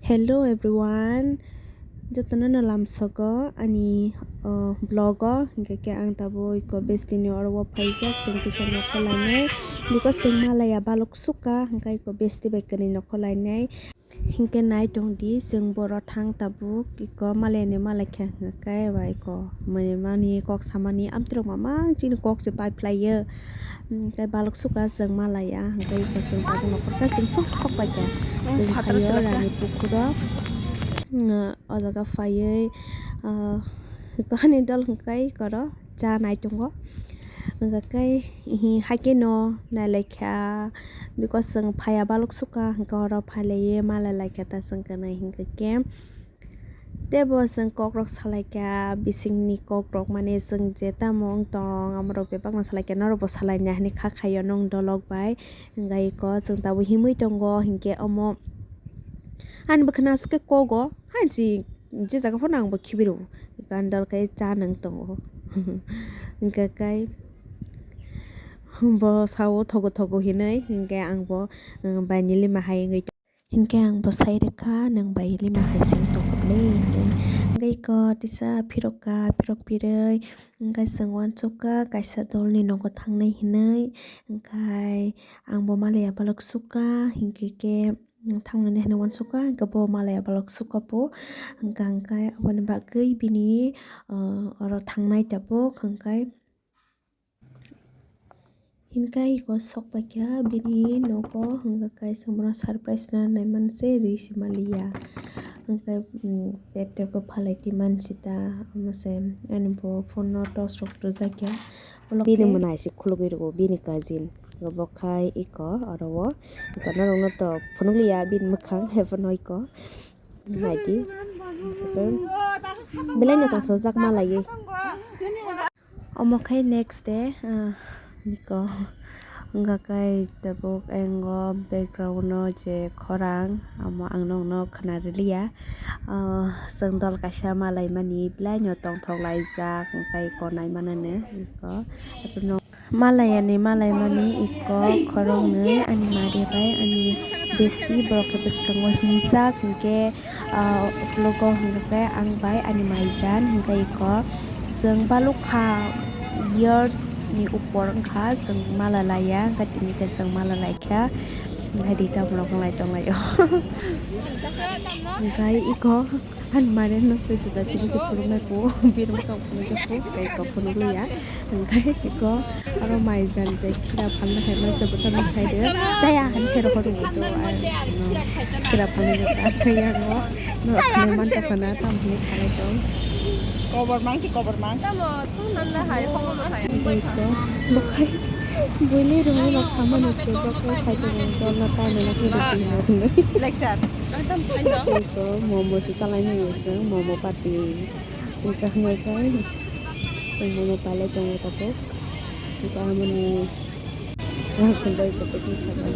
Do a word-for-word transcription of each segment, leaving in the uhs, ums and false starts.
Hello everyone, jotono no lamsogo ani, uh, vlog o, hinkhe khe ang tabuk iko besti ni oro o phaijak, chwng kisa nokho lainai, because chwng malaya balok sukha, hinkhe iko besti bai kwnwi nokho lainai. Hinkhe nai tong di, chwng boro thang tabuk, iko malaya ni malai khe hinkhe ba iko mani mani kok samani amtwrwng mamang chini kok se pai phlai o. Hinkhe balok sukha chwng malaya, hinkhe iko chwng tabuk nokhor khe chwng sok sok bai kha. Chwng phaio rani pukhuro, o jaga phaiwi, ah, ani dol hinkhe iko ro cha nai tongo. Hinkhe khe, hinkhe haikhe no nailaikha, because chwng phaiya balok sukha, hinkhe oro phailaio malailaikha ta chwng kwnwi hinkhe khe. Tebo chwng kokrok salaikha, bisingni kokrok mane chwng je tamo wng tong, amorok bebakno salaikha, norokbo salaina hinwi kha khaio nwng dolok bai. Hinkhe iko chwng tabuk himwi tongo, hinkhe omo ani bwkhwna aswk khe kogo, hai si je jaga phano ang bo khibi rwo, gandal khe cha nang tongo. Hinkhe kai bo sao thogo thogo hinwi, hinkhe ang bo, um, baini lima hai wngwi tong-, hinkhe ang bo sai rwkha, "Nwng bai lima hai se wng tongkha bwle?" hinwi. Hinkhe iko tisa phirok kha, phirok phirwi, hinkhe chwng uansukha kaisa dolni nogo thangnai hinwi, hinkhe ang bo malaya balok sukha, hinkhe khe, Thangmani hinwi uansukha, hinkhe bo malaya balok sukha po, hwnkha hwnkhe aboni bagwi bini, ah, oro thangnai tabuk, hwnkhe hinkhe iko sok paikha bini nogo, hwnkhe kaisa bono surprise rwna naiman se rwi se manliya, hwnkhe, um, tep tep khe phalai twi mansi ta, omo se ani bo phone no torch rok rwjakya. Bini mwnai se khulugwi rwgo, bini cousin. Bo khai iko oro o. Iko norokno to phunukliya bini mwkhang, haiphano iko. Naidi. Belai no tongthokjak malaiwi. Omo khai next day, ah, iko. Wngkha kai tabuk engo background o je khorang, omo ang nokno khna rwliya. Ah, chwng dol kaisa malaimani belai no tongthok laijak, wngkha iko naimanani iko. Malai ani malai mani iko khoroknwi ani mari bai ani besti borok khe bwskango himjak hinkhe, ah, uklogo hinkhe ang bai ani maijan hinkhe iko chwng balukha years ni upor wngkha chwng mala laiya hinkhe tini khe chwng mala laikha hinkhe rita borok wng lai tonglaio hinkhe iko. Ani mare no se juda simi se phunuknai po, bini mwkhang phunukya po, tei iko phunukliya. Hwnkhe iko oro maijan je khira phalna hai masa bwtharni side o chaya han se rohor tongo to, ar khira phalna khe akhai yango norok khnai man tongkha na, tamo hwnwi sanai tong. Kobor mang se kobor mang. Tamo thung nang na hai, kobor no hai. Iko bukhai buini rwngwi rok samani se bokhe sai tongo, dol no tai no khe rwtwi no hwnwi. Lecture. Iko momo se chalai nai se, momo party. Iko hwnwi khe chwng momo pailai tongo tabuk. Iko amoni yak bai tabuk ni kha bai.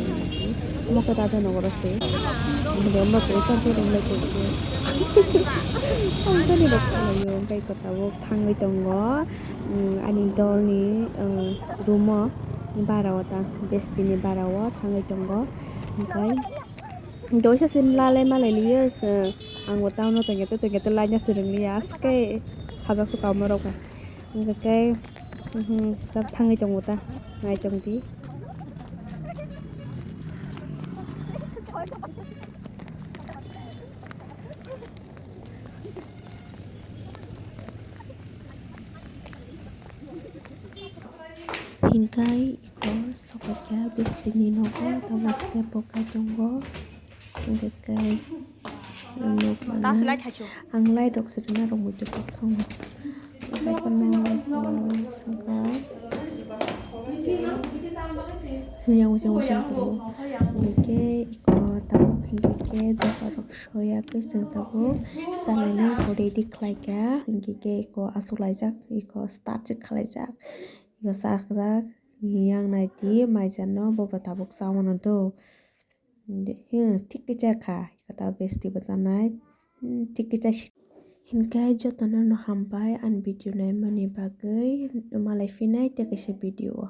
Omo khe dada nogoro se. Omo khe tam khe romlai tongo. Tamoni rok salaio, tei iko tabuk thangwi tongo. Ani dolni room o bara o ta besti ni bara o thangwi tongo. Hwnkhe doisa se lalai malai liyo chwng. Ang bo town o tongya tei tongya tei laina se rwngya aske sajak se kamo rok bo. Hwnkhe khe, mhm, ta thangwi tongo ta, naitong di. Hinkai iko sokotya besti ni nogo tamo step bo kai tongo. Hingke kai ang light rok se rina rok muitu kokthomo. Hingke iko tabok hingke ke doga rok soya khe chwng tabok chalainai iko ready khlaikha. Hingke ke iko aswk laijak, iko start se khwlaijak, iko sajak. Yang nai di maijanno bobo tabuk cha mano do. Thik khe cha kha, iko ta besti bo chanai. Thik khe cha si. Hinkhe jotono no hambai ani video naimani bagwi, malai phinai tei kaisa video o.